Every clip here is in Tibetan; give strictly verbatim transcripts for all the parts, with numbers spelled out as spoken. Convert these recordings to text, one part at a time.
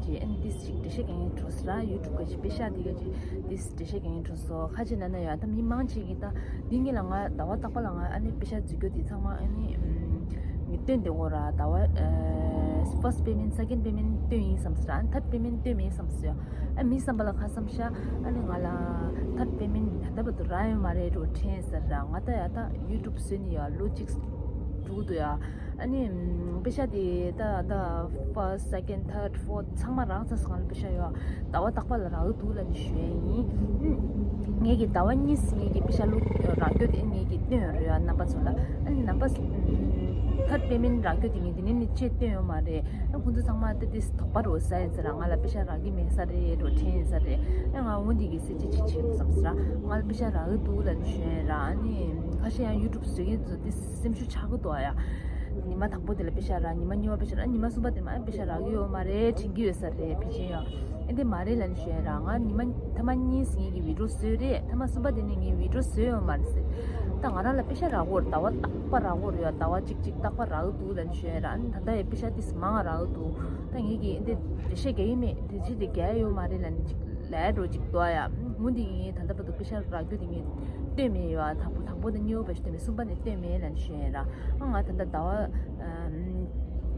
ཅེས་ཨ་ནི་ཏིས་ཅིག་འགྲེལ་བཤད་རྒྱག་མཁན་འགྲོ་སོང་ར། ཡུ་ཊུབ་གི་ཅིག་པེ་ཤག་དེ་ག་ཅིག་ཏིས་འགྲེལ་བཤད་རྒྱག་མཁན་འགྲོ་སོང་། ཁ་ཅིག་ན་ན་ཡ་ད་མི་མང་ཅིག་གིས་ད་འདི་ངེད་ལ་ང་ཟླ་བ་རྟག་པ་ལ་ང་ཨ་ནི་པེ་ཤག་འཛུལ་རྒྱུ་དེ་ཚང་མ་ཨ་ནི་ཨམ་སྟོན་བསྡད་ཡོད་ར། ཟླ་བ་ཨ་first payment, second payment སྟོན་ཡིན་བསམ་སོང་ར། ཨ་ནི་third payment སྟོན་མེད་བསམ་སོང་ཡ། ཨ་མི་བསམ་པ་ལ་ཁ་བསམ་ཤ་ཨ་ནི་ང་ལ་third payment ད་ལྟ་བར་དུ་རག་ཡོད་མ་རེད་འགྲོ་དྲན་ཟེར་ར། ང་ད་ཡ་ད་ཡུ་ཊུབ་བཟོས་ནས་ཡ་ལོ་གཅིག་འགྲོ་གི་འདུག་ཡ། ཨ་ནི་ཨམ་པེ་ཤག་དེ་ད་ད་first, second, third, fourth ཚང་མ་རག་ཚར་སོང་། ང་ལ་པེ་ཤག་ཡོད་ཟླ་བ་རྟག་པ་ལ་རག་གི་འདུག་ལབ་ནས་ཞུ་ཡ་ཡིན། ངེད་ཀྱི་ཟླ་བ་གཉིས་ངེད་ཀྱི་པེ་ཤག་བླུག་རག་རྒྱུ་དེ་ངེད་ཀྱིས་སྟོན་ཡོད་རེད་ཡ་རྣམ་པ་ཚོ་ལ། ཨ་ནི་རྣམ་པ་ཚོ་third payment རག་རྒྱུ་དེ་ངས་དེ་ནས་ནི་ཆེད་བཏོན་ཡོད་མ་རེད། ཨ་ཁོང་ཚོ་ཚང་མ་ད་དེ་དོགས་པ་རེད་ཟེར་ཡིན་ཟེར་ར། ང་ལ་པེ་ཤག་རག་གི་མེད་ས་རེད་འགྲོ་དྲན་ཡིན་ས་རེད། ཨ་ང་འོ་འདི་གི་གསལ་བཤད་ཅིག་བྱེད་དགོས་བསམ་ཟེར་ར། ང་ལ་པེ་ཤག་རག་གི་འདུག་ལབ་ནས་ཞུ་ཡ་ཡིན་ར། ཨ་ནི་ཁ་ཤས་ཡང་ཡུ་ཊུབ་བཟོ་མཁན་ཚོ་དེ་སེམས་ཤུགས་ཆག་གི་འདུག་ཨ་ཡ། ཉི་མ་དང་པོ་དེ་ལ་པེ་ཤག་རག་ཉི་མ་གཉིས་པ་པེ་ཤག་རག་ཉི་མ་གསུམ་པ་དེ་མ་པེ་ཤག་རག་གི་ཡོད་མ་རེད་དྲན་གི་ཡོད་ས་རེད་ཕལ་ཆེར་ཡང་། ཨེ་འདི་མ་རེད་ལབ་ནས་ཞུ་ཡ་ར། ང་ཉི་མ་ཐ་མ་གཉིས་ངེད་ཀྱི་བི་ཌིའོ་བཟོས་རེད། ཐ་མ་གསུམ་པ་དེ་ནས་ངས་བི་ཌིའོ་བཟོས་ཡོད་མ་རེད་ཟེར། ད་ང་རང་ལ་པེ་ཤག་རག་གི་ཡོད་རེད། ཟླ་བ་རྟག་པ་རག་གི་ཡོད་རེད་ཡ། ཟླ་བ་གཅིག་གཅིག་རྟག་པ་རག་གི་འདུག་ལབ་ནས་ཞུ་ཡ་ར། ཨ་ནི་ད་ལྟ་ཡ་པེ་ཤག་ཏིས་མང་རག་གི་འདུག་ད་ངེད་ཀྱིས་ཨེ་འདི་འགྲེལ་བཤད་རྒྱག་གི་མེད། དེ་ཅི་དེ་རྒྱག་ཡ་ཡོད་མ་རེད་ལབ་ནས་ཅིག་ལས་འགྲོ་ཅིག་འདུག་ཡ། ངོ་འདི་ངས་ད་ལྟ་བར་དུ་པེ་ཤག་རག་རྒྱུ་དེ་ངས་སྟོན་མེད་ཡོད་ཨ། དང་པོ་དང་པོ་དང་གཉིས་པ་པེ་ཤག་སྟོན་མེད། གསུམ་པ་ནས་སྟོན་མེད་ལབ་ནས་ཞུ་ཡ་ར། ཨ་ང་ད་ལྟ་ཟླ་བ་ཨམ་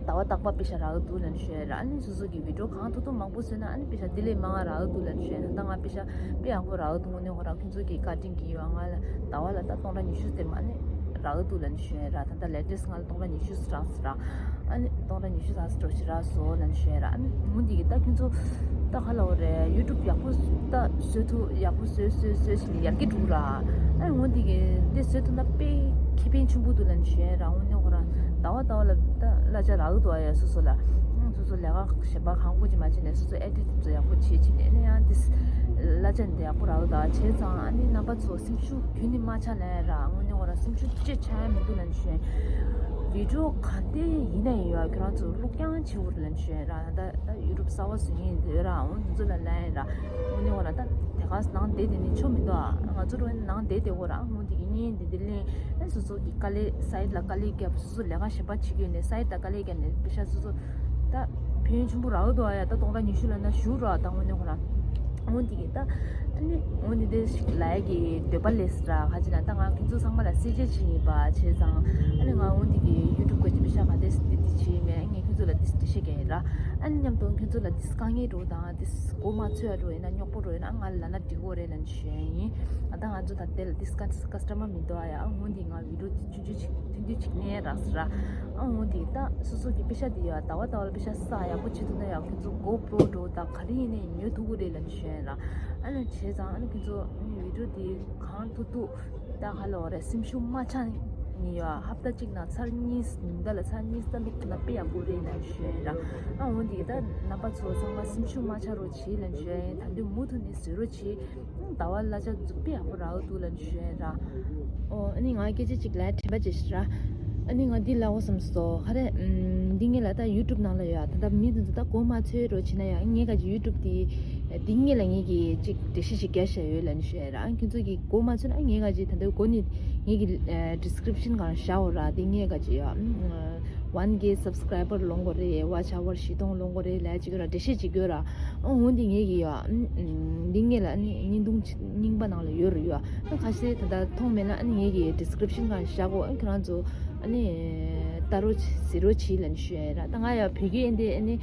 ཟླ་བ་རྟག་པ་པེ་ཤག་རག་གི་འདུག་ལབ་ནས་ཞུ་ཡ་ར། ཨ་ནི་སོ་སོ་གི་བི་ཌིའོ་གང་ཐུབ་ཐུབ་མང་པོ་བཟོས་ན་ཨ་ནི་པེ་ཤག་དེ་ལས་མང་ང་རག་གི་འདུག་ལབ་ནས་ཞུ་ཡ། ད་ང་པེ་ཤག་དཔེ་ཡག་པོ་རག་གི་འདུག་དངོས་གནས་ཁོ་རང་ཁྱོད་ཚོ་གི་བཀའ་དྲིན་གྱིས་ཡོད། ང་ལ་ཟླ་བ་ལ་ད་སྟོང་ཕྲག་ཉི་ཤུ་དེ་མ་ནི་རག་གི་འདུག་ལབ་ནས་ཞུ་ཡ་ར། ད་ལྟ་ལེ་ཊེ་སི་ཊི་ང་ལ་སྟོང་ཕྲག་ཉི་ཤུ་རག་སོང་ར། ཨ་ནི་སྟོང་ཕྲག་ཉི་ཤུ་ཙམ་འགྲོ་ཞིག་རག་སོང་ལབ་ནས་ཞུ་ཡ་ར། ཨ་ནི་མུ་འདི་གི་ད་ཁྱོད་ཚོ་ད་ག་ལ་འོ་རེད། ཡུ་ཊུབ་ཡག་པོ་ད་བཟོས་ཐུབ་ཡག་པོ་བཟོས་བཟོས་བཟོས་བྱས་ནས་ཡར་རྒྱས་འགྲོ་ར། ཨ་ནི་མུ་འདི་གི་འདི་བཟོས་ཐུབ་ན་དཔེ་ཁེ་ཕན་ཆེན་པོ་འདུག་ལབ་ནས་ཞུ་ཡ་ར། དངོས་གནས་ཁོ་རང་ཟླ་བ་ཟླ་བ་ལ་ད་གླ་ཆ་རག་གི་འདུག་ཨ་ཡ། སོ་སོ་ལ་ཨ་སོ་སོ་ལས་ཀ་གཞན་པ་གང་དགོས་ཀྱི་མ་བྱས་ནས་སོ་སོ་ཨེ་ཌིཊ་ཚོ་ཡག་པོ་བྱས་བྱས་ནས་ཨ་ནི་ཡང་འདི་གླ་ཆ་འདི་ཡག་པོ་རག་གི་འདུག་ཨ། བྱས་ཙང་ཨ་ནི་རྣམ་པ་ཚོ་སེམས་ཤུགས་ཁྱོན་ནས་མ་ཆག་ལབ་ཡ་ར། དངོས་གནས་ཁོ་རང་སེམས་ཤུགས་ཅིག་ཆག་ཡ་མི་འདུག་ལབ་ནས་ཞུ་ཡ། བི་ཌིའོ་ག་འདྲ་ཡིན་ན་ཡིན་ཡ་ཁྱོད་རང་ཚོ་བླུག་རྐྱང་བྱེད་དགོས་རེད་ལབ་ནས་ཞུ་ཡ་ར། ད་ད་ཡུ་ཊུབ་གསར་པ་བཟོ་མཁན་འདི་ཡོད་ར། འོ་འདི་ཚོ་ལ་ལབ་ཡ་ར། དངོས་གནས་ཁོ་རང་ད་དེ་ག་ནང་བསྡད་དེ་ནི་ཆོ་མི་འདུག་ཨ། ང་ཚོ་རོ་ནང་བསྡད་དེ་འོ་ར། འོ་འདི་གི་བརྙན་འདི་འདི་ལེན་ཨ་སོ་སོ་གི་དཀའ་ལས་སའིཌ་ལ་དཀའ་ལས་བརྒྱབ། སོ་སོ་ལས་ཀ་གཞན་པ་བྱེད་ཀྱི་ཡོད་ནས་སའིཌ་ལ་དཀའ་ལས་བརྒྱབ་ནས་པེ་ཤག་སོ་སོ་ད་ཕན་ཡོན་ཆེན་པོ་རག་འདུག་ཨ་ཡ། ད་སྟོང་ཕྲག་ཉི་ཤུ་ལ་ན་ཞུ་ར། ད་དངོས་གནས་ཁོ་རང་འོ་འདི་གི་ད་ཨ་ནི་འོ་འདི་འདི་ཞིག་ལ་ཡ་གི་འདོད་པ་ལས་ར། ག་ཅི་ན་ད་ང་ཁྱེད་ཚོ་ཚང་མ་ལ་གསལ་བཤད་བྱེད་ཡིན་པ་བྱས་ཙང་ཨ་ནི་ང་འོ་འདི་གི་ཡུ་ཊུབ་གི་པེ་ཤག་ག་འདི་འདི་འདི་བྱེད་མེད། ངས་ཁྱེད་ཚོ་ལ་འདི་འདི་བཤད་གི་ཡིན་ར། ཨ་ནི་མཉམ་དུ་ཁྱེད་ཚོ་ལ་འདི་དཀའ་ངལ་འགྲོ་དང་འདི་མགོ་མ་ཚོས་འགྲོ་ཡིན་ན་རྙོག་པོ་འགྲོ་ཡིན་ན་ང་ལ་ན་འགྲིག་གོ་རེད་ལབ་ནས་ཞུ་ཡ་ཡིན། ཨ་ད་ང་ཚོ་ད་དེ་ལ་འདི་ཀ་ཀ་སི་ཊ་མར་མི་འདུག་ཨ་ཡ། ཨ་འོ་འདི་ང་བི་ཌིའོ་འདི་ཆུང་ཆུང་ཅིག་ཐུང་ཐུང་ཅིག་ནས་རག་སོང་ར། ཨ་འོ་འདི་ད་སོ་སོ་གི་པེ་ཤག་འདི་ཡ་ཟླ་བ་ཟླ་བ་ལ་པེ་ཤག་བསགས་ཡག་པོ་བྱེད་ཐུབ་ན་ཡ་ཁྱེད་ཚོ་གོ་པྲོ་འགྲོ་དང་ག་རེ་ཡིན་ནའི་ཉོ་ཐུབ་ཀྱི་རེད་ལབ་ནས་ཞུ་ཡ་ར། ཨ་ནི་བྱས་ཙང་ཨ་ནི་ཁྱེད་ཚོ་ཨ་ནི་བི་ཌིའོ་འདི་གང་ཐུབ་ཐུབ་ད་ག་ལ་འོ་རེད། སེམས་ཤུགས་མ་ཆག་ནས་ཡ་ཧབ་ཏ་གཅིག་ནང་ཚར་གཉིས་ཉིན་ལྟར་ལ་ཚར་གཉིས་ད་བླུག་ཐུབ་ན་དཔེ་ཡག་པོ་རེད་ལབ་ནས་ཞུ་ཡ་ར། ཨ་འོ་འདི་ད་རྣམ་པ་ཚོ་ཚང་མ་སེམས་ཤུགས་མ་ཆག་རོགས་བྱེད་ལབ་ནས་ཞུ་ཡ་ཡིན། ད་དུང་མུ་མཐུད་ནས་བཟོ་རོགས་བྱེད། ཟླ་བ་གླ་ཆ་དཔེ་ཡག་པོ་རག་འདུག་ལབ་ནས་ཞུ་ཡ་ར། ཨོ་ཨ་ནི་ང་སྐད་ཆ་གཅིག་ལབ་དྲན་པ་བརྗེད་ཤག་ར། ཨ་ནི་ང་འདི་ལབ་དགོས་བསམ་སོང་། ཧ་རེ་ཨམ་འདི་ངེད་ལ་ད་ཡུ་ཊུབ་ནང་ལ་ཡོད་ཨ། ད་ལྟ་མི་འདི་ཚོ་ད་མགོ་མ་ཚོས་རོགས་བྱེད་ན་ཡང་ངས་ག་ཅིག་ཡུ་ཊུབ་དེ་འདི་ངེད་ལ་ངེད་ཀྱིས་གཅིག་འགྲེལ་བཤད་ཅིག་རྒྱག་བཞག་ཡོད་ལབ་ནས་ཞུ་ཡ་ར། ཨ་ཁྱོད་ཚོ་གིས་མགོ་མ་ཚོས་ན་ཨ་ངས་ག་ཅིག་ད་ལྟ་མགོ་ནས་ངེད་ཀྱི་ཌི་སི་ཀི་རིབ་ཤན་སྒང་བཞག་འོ་ར། དེ་ངས་ག་ཅིག་ཡོད་ཨམ། ཝན་ཀེ་སབ་སི་ཀ་རའི་བར་ལོང་དགོས་རེད། ཝ་ཆ་ཝར་བཞི་སྟོང་ལོང་དགོས་རེད་ལབ་ཅིག་ཡོད་ར། འགྲེལ་བཤད་ཅིག་ཡོད་ར། ཨ་འོ་འདི་ངེད་ཀྱི་ཡོད་ཨ། འདི་ངེད་ལ་ཨ་ནི་བརྙན་ཐུང་རྙིང་པ་ནང་ལ་ཡོད་ར་ཡོད་ཨ། ཁ་ཤས་ད་ལྟ་མཐོང་མེད་ན་ཨ་ནི་ངེད་ཀྱི་ཌི་སི་ཀི་རིབ་ཤན་སྒང་བཞག་གོ་ཨ། ཁྱོད་རང་ཚོ་ཨ་ནི་ལྟ་རོགས་གཟིགས་རོགས་བྱེད་ལབ་ནས་ཞུ་ཡ་ར། ད་ང་ཡང་བོད་སྐད་འདི་ཨ་ནི།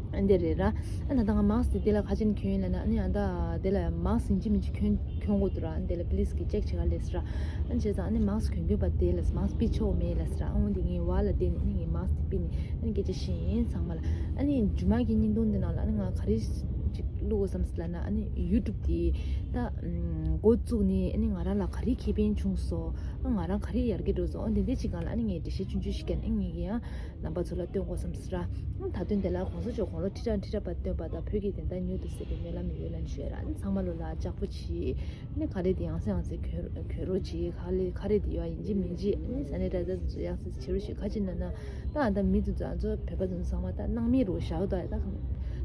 ཨ་འདི་རེད་ར། ཨ་ན་ད་ང་མཱག་སི་དེ་དེ་ལ་ཁ་ཅན་གྱོན་ཡིན་ལ་ན་ཨ་ནི་ཨ་ད་དེ་ལ་མཱག་སི་ཡིན་གཅིག་མིན་གཅིག་གྱོན་གྱོན་དགོས་འདུག་ར། ཨ་དེ་ལ་པི་ལི་སི་གི་ཅེག་བྱེད་ག་ལས་ར། ཨ་བྱས་ཙང་ཨ་ནི་མཱག་སི་གྱོན་གྱོན་པ་དེ་ལ་མཱག་སི་ཕུད་ཆོག་མེད་ལ་ར། ཨ་འོ་འདི་ངའི་བ་ལ་བལྟས་ནས་ཨ་ནི་ངའི་མཱག་སི་དེ་ཕུད་ནས་ཨ་ནི་སྐད་ཆ་བཤད་ཡིན་ཚང་མ་ལ། ཨ་ནི་རྗེས་མ་གི་བརྙན་ཐུང་འདི་ནང་ལ་ཨ་ནི་ང་ག་རེ་ཅིག་བླུག་དགོས་བསམ་སི་ལ་ན་ཨ་ནི་ཡུ་ཊུབ་དེ་ད་འགོ་བཙུགས་ནས་ཨ་ནི་ང་རང་ལ་ག་རེ་ཁེ་ཕན་བྱུང་སོང་། ཨ་ང་རང་ག་རེ་ཡར་རྒྱས་འགྲོ་སོང་། ཨ་འདི་འདི་ཅིག་སྒང་ལ་ཨ་ནི་ངས་འགྲེལ་བཤད་ཆུང་ཆུང་ཞིག་བརྒྱབ་ནས་ཨ་ངེད་ཀྱི་ཡང་རྣམ་པ་ཚོ་ལ་སྟོན་དགོས་བསམ་སི་ར། ད་དུང་དེ་ལ་གོང་ས་མཆོག་དགུང་ལོ་ཁྲི་ཕྲག་ཁྲི་ཕྲག་བར་བསྟན་པ་དང་བོད་ཀྱི་བདེན་མཐའ་མྱུར་དུ་གསལ་བའི་སྨོན་ལམ་ཡོད་ལབ་ཞུ་ཡ་ར། ཨ་ནི་ཚང་མ་ལོ་ལ་ལྕགས་པོ་བྱེད། ཨ་ནི་ག་རེ་དེ་ཡང་སེ་ཡང་སེ་གྱོན་གྱོན་རོགས་བྱེད། ག་ལེ་ག་རེ་དེ་ཡོད་ཡིན་གཅིག་མིན་གཅིག་ཨ་ནི་སེ་ནི་ཊའི་ཛར་དེ་ཚོ་ཡང་སེ་སེ་བྱེད་རོགས་བྱེད། ག་ཅི་ན་ན་ད་ཨ་ད་མི་དེ་ཚོ་ཨ་ཚོ་བོད་པ་དེ་ཚོ་ཚང་མ་ད་སྣང་མེད་རོ་བཞག་ད་ཡ་ད་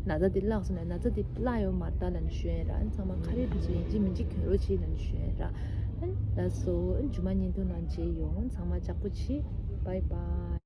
ན་ཚ་དེ་བརླག་སོང་ན་ན་ཚ་དེ་བརླག་ཡོད་མ་རེད་ད་ལབ་ནས་ཞུ་ཡ་ར། ཨ་ནི་ཚང་མ་ག་རེ་དེ་ཚོ་ཡིན་གཅིག་མིན་གཅིག་གྱོན་རོགས་བྱེད་ལབ་ནས་ཞུ་ཡ་ར། ཨ་ནི་ལགས་སོ། ཨ་ནི་རྗེས་མ་བརྙན་ཐུང་ནང་མཇལ་ཡོང་། ཚང་མ་ལྕགས་པོ་བྱེད། བྷའི་བྷའི།